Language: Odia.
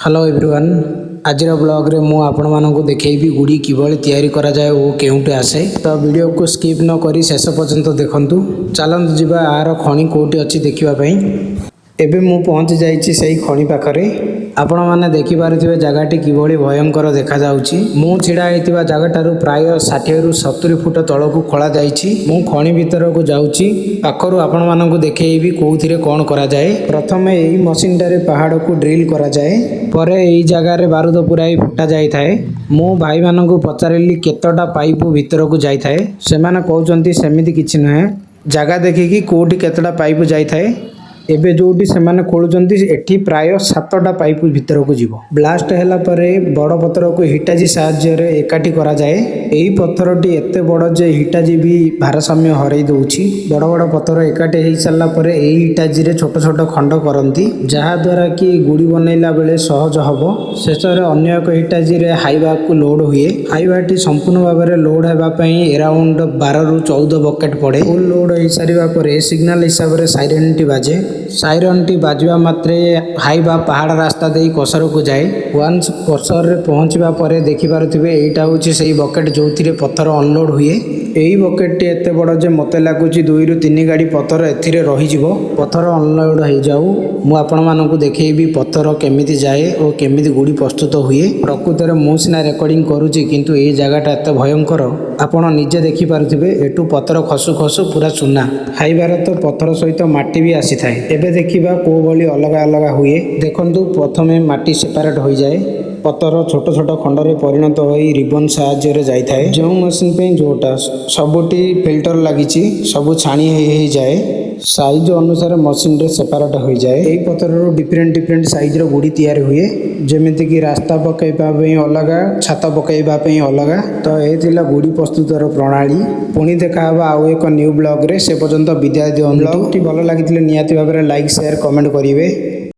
ହ୍ୟାଲୋ ଏଭ୍ରିୱାନ୍, ଆଜିର ବ୍ଲଗ୍ରେ ମୁଁ ଆପଣମାନଙ୍କୁ ଦେଖେଇବି ଗୁଡ଼ି କିଭଳି ତିଆରି କରାଯାଏ ଓ କେଉଁଠି ଆସେ। ତ ଭିଡ଼ିଓକୁ ସ୍କିପ୍ ନ କରି ଶେଷ ପର୍ଯ୍ୟନ୍ତ ଦେଖନ୍ତୁ। ଚାଲନ୍ତୁ ଯିବା ଆର ଖଣି କେଉଁଠି ଅଛି ଦେଖିବା ପାଇଁ। ଏବେ ମୁଁ ପହଞ୍ଚି ଯାଇଛି ସେଇ ଖଣି ପାଖରେ। ଆପଣମାନେ ଦେଖିପାରୁଥିବେ ଜାଗାଟି କିଭଳି ଭୟଙ୍କର ଦେଖାଯାଉଛି। ମୁଁ ଛିଡ଼ା ହେଇଥିବା ଜାଗାଠାରୁ ପ୍ରାୟ 60ରୁ 70 ଫୁଟ ତଳକୁ ଖୋଳା ଯାଇଛି। ମୁଁ ଖଣି ଭିତରକୁ ଯାଉଛି, ପାଖରୁ ଆପଣମାନଙ୍କୁ ଦେଖେଇବି କେଉଁଥିରେ କ'ଣ କରାଯାଏ। ପ୍ରଥମେ ଏଇ ମସିନଟାରେ ପାହାଡ଼କୁ ଡ୍ରିଲ୍ କରାଯାଏ, ପରେ ଏଇ ଜାଗାରେ ବାରୁଦ ପୁରାଇ ଫୁଟା ଯାଇଥାଏ। ମୁଁ ଭାଇମାନଙ୍କୁ ପଚାରିଲି, କେତେଟା ପାଇପ ଭିତରକୁ ଯାଇଥାଏ? ସେମାନେ କହୁଛନ୍ତି, ସେମିତି କିଛି ନୁହେଁ, ଜାଗା ଦେଖିକି କେଉଁଠି କେତେଟା ପାଇପ ଯାଇଥାଏ। ଏବେ ଯେଉଁଠି ସେମାନେ ଖୋଳୁଛନ୍ତି, ଏଠି ପ୍ରାୟ ସାତଟା ପାଇପ ଭିତରକୁ ଯିବ। ବ୍ଲାଷ୍ଟ ହେଲା ପରେ ବଡ଼ ପଥରକୁ ହିଟାଚି ସାହାଯ୍ୟରେ ଏକାଠି କରାଯାଏ। ଏଇ ପଥରଟି ଏତେ ବଡ଼ ଯେ ହିଟାଚି ବି ଭାରସାମ୍ୟ ହରାଇ ଦେଉଛି। ବଡ଼ ବଡ଼ ପଥର ଏକାଠି ହେଇସାରିଲା ପରେ ଏଇ ହିଟାଚିରେ ଛୋଟ ଛୋଟ ଖଣ୍ଡ କରନ୍ତି, ଯାହାଦ୍ୱାରା କି ଗୁଡ଼ି ବନେଇଲା ବେଳେ ସହଜ ହେବ। ଶେଷରେ ଅନ୍ୟ ଏକ ହିଟାଚିରେ ହାଇବାକୁ ଲୋଡ୍ ହୁଏ। ହାଇବାଟି ସମ୍ପୂର୍ଣ୍ଣ ଭାବରେ ଲୋଡ୍ ହେବା ପାଇଁ ଏରାଉଣ୍ଡ 12ରୁ 14 ବକେଟ୍ ପଡ଼େ। ଫୁଲ୍ ଲୋଡ୍ ହେଇସାରିବା ପରେ ସିଗ୍ନାଲ ହିସାବରେ ସାଇରନ୍ଟି ବାଜେ। ସାଇରନ୍ଟି ବାଜିବା ମାତ୍ରେ ହାଇବା ପାହାଡ଼ ରାସ୍ତା ଦେଇ କ୍ରସରକୁ ଯାଏ। ୱାନ୍ସ କ୍ରସରରେ ପହଞ୍ଚିବା ପରେ ଦେଖିପାରୁଥିବେ, ଏଇଟା ହେଉଛି ସେଇ ବକେଟ୍ ଯେଉଁଥିରେ ପଥର ଅନଲୋଡ୍ ହୁଏ। ଏଇ ବକେଟ୍ଟି ଏତେ ବଡ଼ ଯେ ମୋତେ ଲାଗୁଛି ଦୁଇରୁ ତିନି ଗାଡ଼ି ପଥର ଏଥିରେ ରହିଯିବ। ପଥର ଅନଲୋଡ୍ ହେଇଯାଉ, ମୁଁ ଆପଣମାନଙ୍କୁ ଦେଖେଇବି ପଥର କେମିତି ଯାଏ ଓ କେମିତି ଗୁଡ଼ି ପ୍ରସ୍ତୁତ ହୁଏ। ପ୍ରକୃତରେ ମୁଁ ସିନା ରେକର୍ଡ଼ିଂ କରୁଛି, କିନ୍ତୁ ଏଇ ଜାଗାଟା ଏତେ ଭୟଙ୍କର, ଆପଣ ନିଜେ ଦେଖିପାରୁଥିବେ। ଏଠୁ ପଥର ଖସୁ ଖସୁ ପୁରା ଚୁନା। ହାଇବାର ତ ପଥର ସହିତ ମାଟି ବି ଆସିଥାଏ। ଏବେ ଦେଖିବା କୋଉ ଭଳି ଅଲଗା ଅଲଗା ହୁଏ। ଦେଖନ୍ତୁ, ପ୍ରଥମେ ମାଟି ସେପାରେଟ୍ ହୋଇଯାଏ। ପଥର ଛୋଟ ଛୋଟ ଖଣ୍ଡରେ ପରିଣତ ହୋଇ ରିବନ୍ ସାହାଯ୍ୟରେ ଯାଇଥାଏ। ଯେଉଁ ମେସିନ୍ ପାଇଁ ଯେଉଁଟା, ସବୁଠି ଫିଲ୍ଟର ଲାଗିଛି। ସବୁ ଛାଣି ହେଇ ହେଇଯାଏ। ସାଇଜ୍ ଅନୁସାରେ ମସିନରେ ସେପାରେଟ୍ ହୋଇଯାଏ। ଏଇ ପଥରରୁ ଡିଫରେଣ୍ଟ ଡିଫରେଣ୍ଟ ସାଇଜ୍ର ଗୁଡ଼ି ତିଆରି ହୁଏ, ଯେମିତିକି ରାସ୍ତା ପକାଇବା ପାଇଁ ଅଲଗା, ଛାତ ପକାଇବା ପାଇଁ ଅଲଗା। ତ ଏ ଥିଲା ଗୁଡ଼ି ପ୍ରସ୍ତୁତର ପ୍ରଣାଳୀ। ପୁଣି ଦେଖା ହେବ ଆଉ ଏକ ନ୍ୟୁ ବ୍ଲଗ୍ରେ। ସେ ପର୍ଯ୍ୟନ୍ତ ବିଦାୟ ଦିଅନ୍ତୁ। ବ୍ଲଗ୍ଟି ଭଲ ଲାଗିଥିଲେ ନିହାତି ଭାବରେ ଲାଇକ୍, ସେୟାର, କମେଣ୍ଟ କରିବେ।